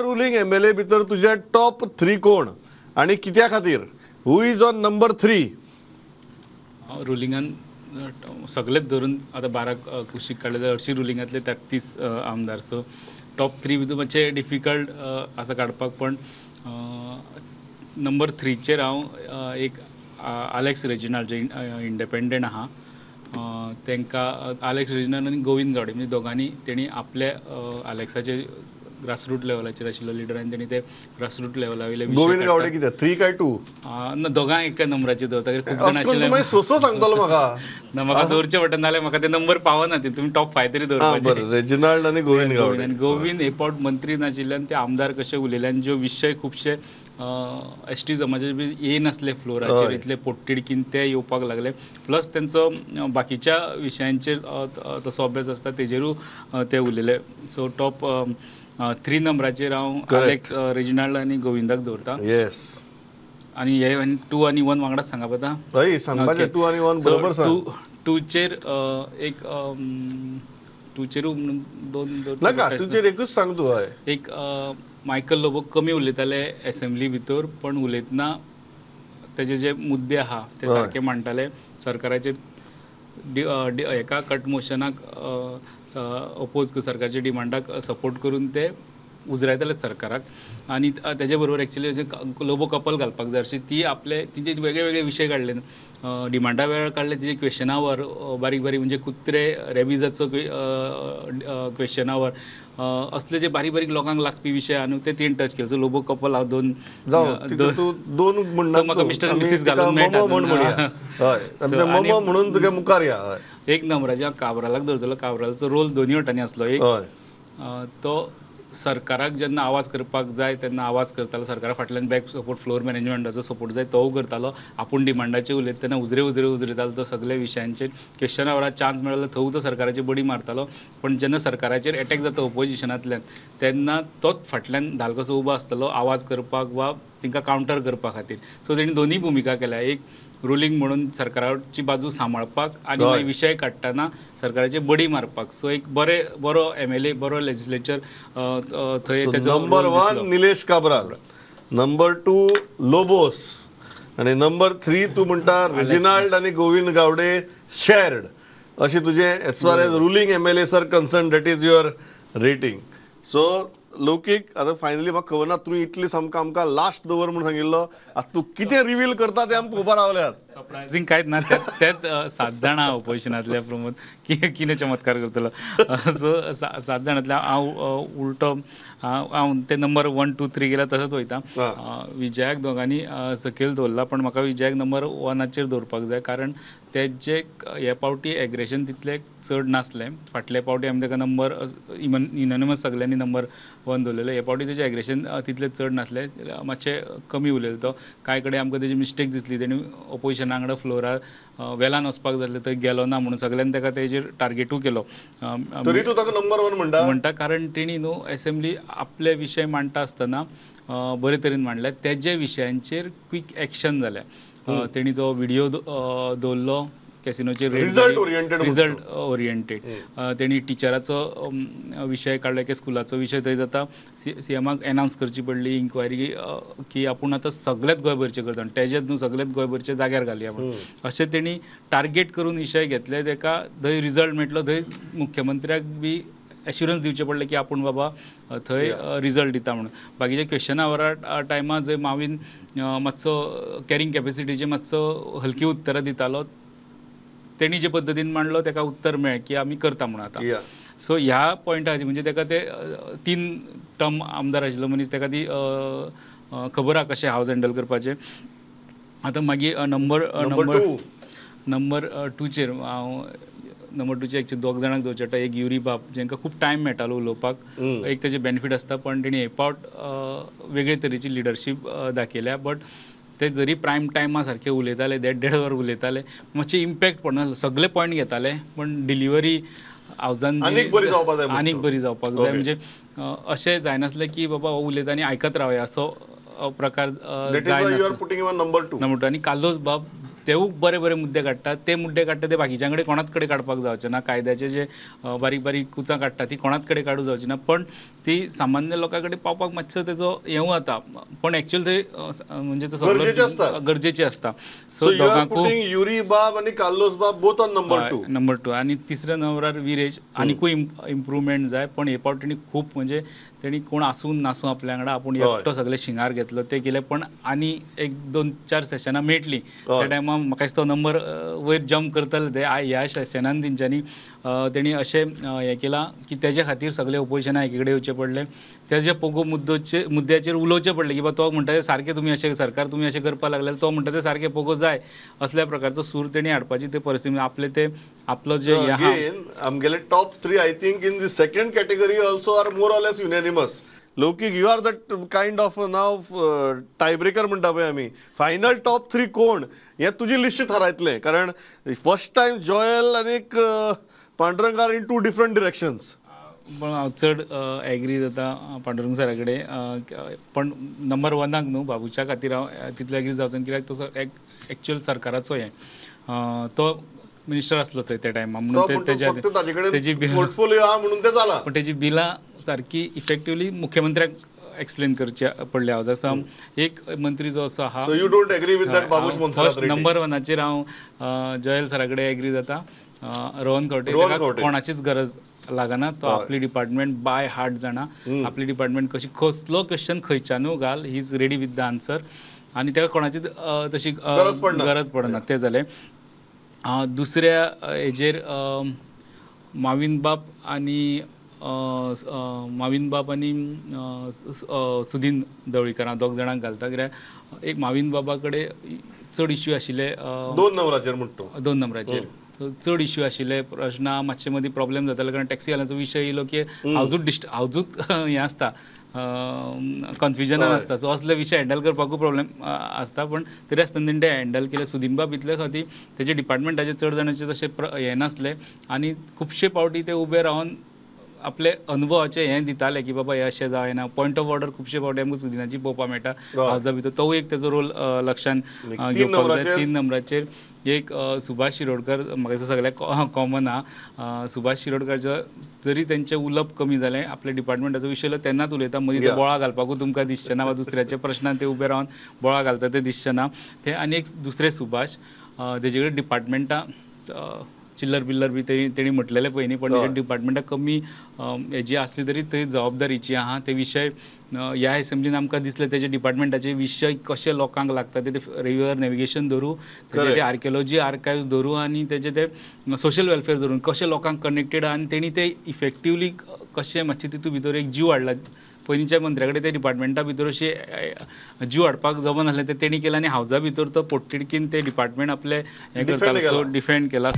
Ruling MLA भितर तुझ्या top 3 कोण आणि कित्या खातीर? Who is on number 3? रुलिंगान सगळेच धरून आतां 12 कुशीक काडले जाल्यार हरशीं रुलिंगांतले 33 आमदार. सो टॉप 3 भितर मातशें डिफिकल्ट आसा काडपाक, पण नंबर 3चेर हांव एक आलेक्स रेजिनाल्ड जे इंडिपेंडंट आहा तांकां, आलेक्स रेजिनाल्ड आनी गोविंद गावडे म्हणजे दोगांनी तेणी आपल्या आलेक्साचे ग्रासरूट लेवलाचेर आशिल्लो लिडर आनी तेणी ते ग्रासरूट लेवला वयले गोविंद गावडे कितें 3 काय 2? ना, दोगांय एका नंबराचेर दवरता. खूब जाण आशिल्ले सोसो सांगतलो म्हाका ना, म्हाका दवरचें पडटा, नाल्यार म्हाका ते नंबर पावना. ते तुमी टॉप 5 तरी दवरपाचे. रेजिनाल्ड आनी गोविंद गावडे. आनी गोविंद हे पावट मंत्री नाशिल्ल्यान ते आमदार कशे उलयले आनी ज्यो विशय खुबशे एस टी समाजाचे बी येनासले फ्लोराचेर, इतले पोटतिडकीन ते येवपाक लागले. प्लस तेंचो बाकीच्या विशयांचेर तसो अभ्यास आसता तेजेरूय ते उलयले. सो टॉप 3 नंबराचेर हांव आलेक्स रेजिनाल्ड आनी गोविंदाक दवरता. येस. आनी हे 2 आनी 1 वांगडा सांगप आतां? हय, सांगपाचें. 2 आनी 1 बरोबर सांग. 2चेर एक 2चेरूय दोन नाका, 2चेर एकूच सांग तूं. हय, एक मायकल लोबो कमी उलयताले एसेंब्ली भितर, पण उलयतना तेजे जे मुद्दे आहा ते सारके मांडटाले. सरकाराचेर एका कट मोशनाक अपोज, सरकारच्या डिमांडाक सपोर्ट करून ते उजरायताले सरकाराक. आनी तेजे बरोबर एक्चुअली अशें लोबो कपल घालपाक जाय अशी ती आपले तिचे वेगळे वेगळे विशय काडले, डिमांडा वेळार काडले, तिचे क्वेश्चनावर बारीक बारीक म्हणजे कुत्रे रेबिजाचो क्वेश्चनावर असले जे बारीक बारीक लोकांक लागपी विशय आहा न्हू ते तिणें टच केले. सो लोबो कपल हांव दोन दोन म्हणना, म्हाका मिस्टर मिसीस घालून मेळटा म्हणून तुगे मुखार या. एक नंबराचे हांव काब्रालाक दवरतलो. काब्रालाचो रोल दोनूय वटांनी आसलो. एक तो सरकाराक जेन्ना आवाज करपाक जाय तेन्ना आवाज करतालो, सरकारा फाटल्यान बॅक सपोर्ट फ्लोर मॅनेजमेंटाचो सपोर्ट जाय तोय करतालो. आपूण डिमांडाचेर उलयता तेन्ना उजरे उजरे उजरेतालो तो सगळे विशयांचेर. क्वेश्चन आवराक चान्स मेळ्ळो थंय तो सरकाराचेर बडी मारतालो. पण जेन्ना सरकाराचेर एटॅक जाता ओपोजिशनांतल्यान तेन्ना तोच फाटल्यान धाल कसो उबो आसतलो आवाज करपाक वा तांकां कावंटर करपा खातीर. सो तेणी दोनूय भुमिका केल्या, एक रुलिंग म्हणून सरकाराची बाजू सांबाळपाक आनी मागीर विशय काडटना सरकाराचेर बडी मारपाक. सो एक बरे बरो एमएलए, बरो लेजिस्लेचर थंय तेजो. Number 1 Nilesh Cabral, number 2 Lobos आनी नंबर 3 तूं म्हणटा रेजिनाल्ड आनी गोविंद गावडे शेर्ड अशें तुजें as far as ruling MLA are concern, that is your rating. So Loukik, आतां फायनली म्हाका खबर ना तुवें इतली सामको आमकां लास्ट दवर म्हूण सांगिल्लो, आतां तूं कितें रिवील करता तें आमकां पळोवपा रावल्यात. सरप्रायझींग कांयच ना, तेच 7 जाणां ओपोजिशनांतल्या प्रमोद कितें चमत्कार करतलो. सो 7 जाणांतल्या हांव उल्टो हांव ते नंबर 1 2 3 गेल्या तसोच वयता. विजयाक दोगांनी सकयल दवरला, पण म्हाका विजयाक नंबर 1चेर दवरपाक जाय, कारण तेजे हे पावटी एग्रेशन तितलें चड नासलें. फाटले पावटी आमी ताका नंबर युनानिमस सगल्यांनी नंबर 1 दवरलेले, हे पावटी तेजें एग्रेशन तितलें चड नासलें, मातशें कमी उलयलें तो. कांय कडेन आमकां तेजी मिस्टेक दिसली, तेणी ओपोजिशना वांगडा फ्लोरार वेलान वचपाक जाल्लें थंय गेलो ना म्हणून सगल्यांनी ताका तेजेर टार्गेटूय केलो. तरी तूं ताका नंबर 1 म्हणटा म्हणटा, कारण तेणी न्हू एसेंब्ली आपले विशय मांडटा आसतना बरे तरेन मांडले, तेजे विशयांचेर क्वीक एक्शन जालें. तेणी जो व्हिडियो दवरलो कॅसिनोचेर, रिजल्ट ओरिएंटेड, तेणी टिचराचो विशय काडलो की स्कुलाचो विशय थंय जाता, सीएमाक एनावन्स करची पडली इन्क्वायरी की आपूण आतां सगळेच गोंयभरचें करता, तेजेच न्हू सगळेच गोंयभरचे जाग्यार घालया म्हणून. अशें तेणी टार्गेट करून विशय घेतले, तेका थंय रिजल्ट मेळटलो, थंय मुख्यमंत्र्याक बी एश्युरन्स दिवचें पडलें की आपूण बाबा थंय रिजल्ट दिता म्हणून. बाकीच्या क्वेश्चना वरा टायमार जंय मावीन मातसो कॅरिंग कॅपेसिटीचे मातसो हलकी उत्तरां दितालो, तेणी जे पद्दतीन मांडलो ताका उत्तर मेळ्ळें की आमी करता म्हणून आतां. सो ह्या पॉयंटा खातीर म्हणजे ताका ते 3 टर्म आमदार आशिल्लो मनीस, ताका ती खबर आहा कशें हावज हँडल करपाचें. आतां मागीर नंबर नंबर 2चेर हांव नंबर 2चेर एक्चुअली 2 जाणांक दवरचें पडटा. एक युरी बाब, जांकां खूब टायम मेळटालो उलोवपाक, एक तेजे बेनिफीट आसता, पण तेणी हे पावट वेगळे तरेची लिडरशीप दाखयल्या. बट ते जरी प्रायम टायमा सारके उलयताले, देड देड वर उलयताले, मातशें इम्पॅक्ट पडनासलो. सगळे पॉयंट घेताले पण डिलिव्हरी हावजान आनीक बरी जावपाक जाय, आनीक बरी जावपाक जाय. म्हणजे अशें जायनासलें की बाबा हो उलयता आनी आयकत रावया असो प्रकार जायनासलो. नंबर 2. आनी कार्लोस बाब तेवूय बरे बरे मुद्दे काडटात, ते मुद्दे काडटा ते बाकीच्या कडेन कोणाच कडेन काडपाक जावचे ना. कायद्याचे जे बारीक बारीक कुचां काडटा ती कोणाच कडेन काडूं जावची ना, पण ती सामान्य लोकां कडेन पावपाक मातसो तेजो येवं जाता, पण एक्चुअल ते म्हणजे गरजेचे आसता. सो दोगांकूय युरी बाब आनी कार्लोस बाब बोथ ऑन नंबर 2, नंबर 2 आनी तिसऱ्या नंबरार विरेश. आनिकूय इम्प्रूवमेंट जाय, पण हे फावट तेणी खूब म्हणजे तेणी कोण आसून नासूं आपल्या वांगडा आपूण एकटो सगळे शिंगार घेतलो ते केले, पण आनी 1-2-4 सेशनां मेळटलीं त्या टायमार म्हाका दिसता तो नंबर वयर जम्प करतले ते. ह्या सेशनान तेंच्यांनी तेणी अशें हें केलां की तेजे खातीर सगळे ओपोजिशना एकी कडेन येवचें पडलें, तेजे पोगो मुद्द्याचेर उलोवचें पडलें की बाबा तो म्हणटा ते सारकें तुमी अशें सरकार तुमी अशें करपाक लागले, तो म्हणटा ते सारकें पोगो जाय, असल्या प्रकारचो सूर तेणी हाडपाची ते परिस्थिती आपले ते आपलो जे आमगेले top 3 I think in the second category also are more or less unanimous. Loukik, you are that kind of now tiebreaker म्हणटा पळय आमी, फायनल टॉप 3 कोण हें तुजी लिस्ट थारायतलें, कारण फर्स्ट टायम जॉयल आनी Pandurang are in 2 different directions. पण हांव चड एग्री जाता पांडुरंग सरा कडेन, पण नंबर 1 न्हू बाबूच्या खातीर हांव तितलो एग्री जावचो कित्याक तो एक्चुअल सरकाराचो हें तो मिनिस्टर आसलो थंय त्या टायमार, म्हणून तेजी पोर्टफोलिओ आहा म्हणून तें जालां, पण तेजी बिलां सारकी इफेक्टिवली मुख्यमंत्र्याक एक्सप्लेन करचे पडले. हांव जसो एक मंत्री जो असो आहा, so you don't agree with that Babush Monserrate? Number 1 हांव जॉयल सरा कडेन एग्री जाता. रोहन खंवटे कोणाचीच गरज लागना, तो आपली डिपार्टमेंट बाय हार्ट जाणा, आपली डिपार्टमेंट कशी कसलो क्वेश्चन खंयच्यानू घाल, he is ready with the answer आनी ताका कोणाचीच तशी गरज पडना. तें जालें. दुसऱ्या हेजेर माविन बाब आनी सुदीन ढवळीकर हांव दोग जाणांक घालता, कित्याक एक माविन बाबा कडेन चड इश्यू आशिल्ले 2 नंबराचेर, म्हणटा 2 नंबराचेर चड इश्यू आशिल्ले प्रश्न, मातशे मदीं प्रॉब्लेम जाताले कारण टॅक्सी वाल्यांचो विशय येयलो की हावजूच हावजूच हें आसता, कन्फ्युजनान आसता, सो असले विशय हँडल करपाकूय प्रॉब्लेम आसता, पण तरी आसतना तेणी ते हँडल केले. सुदीन बाब इतले खातीर तेजे डिपार्टमेंटाचे चड जाणांचे तशें हें नासलें आनी खुबशे फावटी ते उबे रावन आपले अनुभवाचे हें दिताले की बाबा हें अशें जायना, पॉयंट ऑफ ऑर्डर खुबशे फावटी आमकां सुदिनाची पळोवपाक मेळटा हावजा भितर, तोवूय एक तेजो रोल लक्षान घेवपाक जाय. 3 नंबराचेर एक सुभाष शिरोडकर, म्हाका दिसता सगळ्याक कॉमन आहा. सुभाष शिरोडकरचो जरी तेंचें उलोवप कमी जालें, आपल्या डिपार्टमेंटाचो विशय येयलो तेन्नाच उलयता, मदीं ते बोळा घालपाकूय तुमकां दिसचें ना वा दुसऱ्याच्या प्रश्नान ते उबे रावन बोळा घालता ते दिसचें ना ते. आनी एक दुसरें सुभाष तेजे कडेन डिपार्टमेंटां चिल्लर बिल्लर बी तेणी म्हटलेलें पळय न्ही, पण तेजे डिपार्टमेंटां कमी हेजी आसली तरी थंय जबाबदारीची आहा. ते विशय ह्या एसेंब्लीन आमकां दिसले तेजे डिपार्टमेंटाचे विशय कशे लोकांक लागता, ते रिवर नॅविगेशन धरूं, तेजे ते आर्किओलॉजी आर्कायव्स धरूं आनी तेजे ते सोशल वेलफेअर धरून कशे लोकांक कनेक्टेड आनी तेणी ते इफेक्टिवली कशें मातशें तितूंत भितर एक जीव हाडला. पयलींच्या मंत्र्या कडेन ते डिपार्टमेंटा भितर अशी जीव हाडपाक जमनासलें, ते तेणी केलें आनी हावजा भितर तो पोटतिडकीन ते डिपार्टमेंट आपलें हें करतालो, सो डिफेंड केला.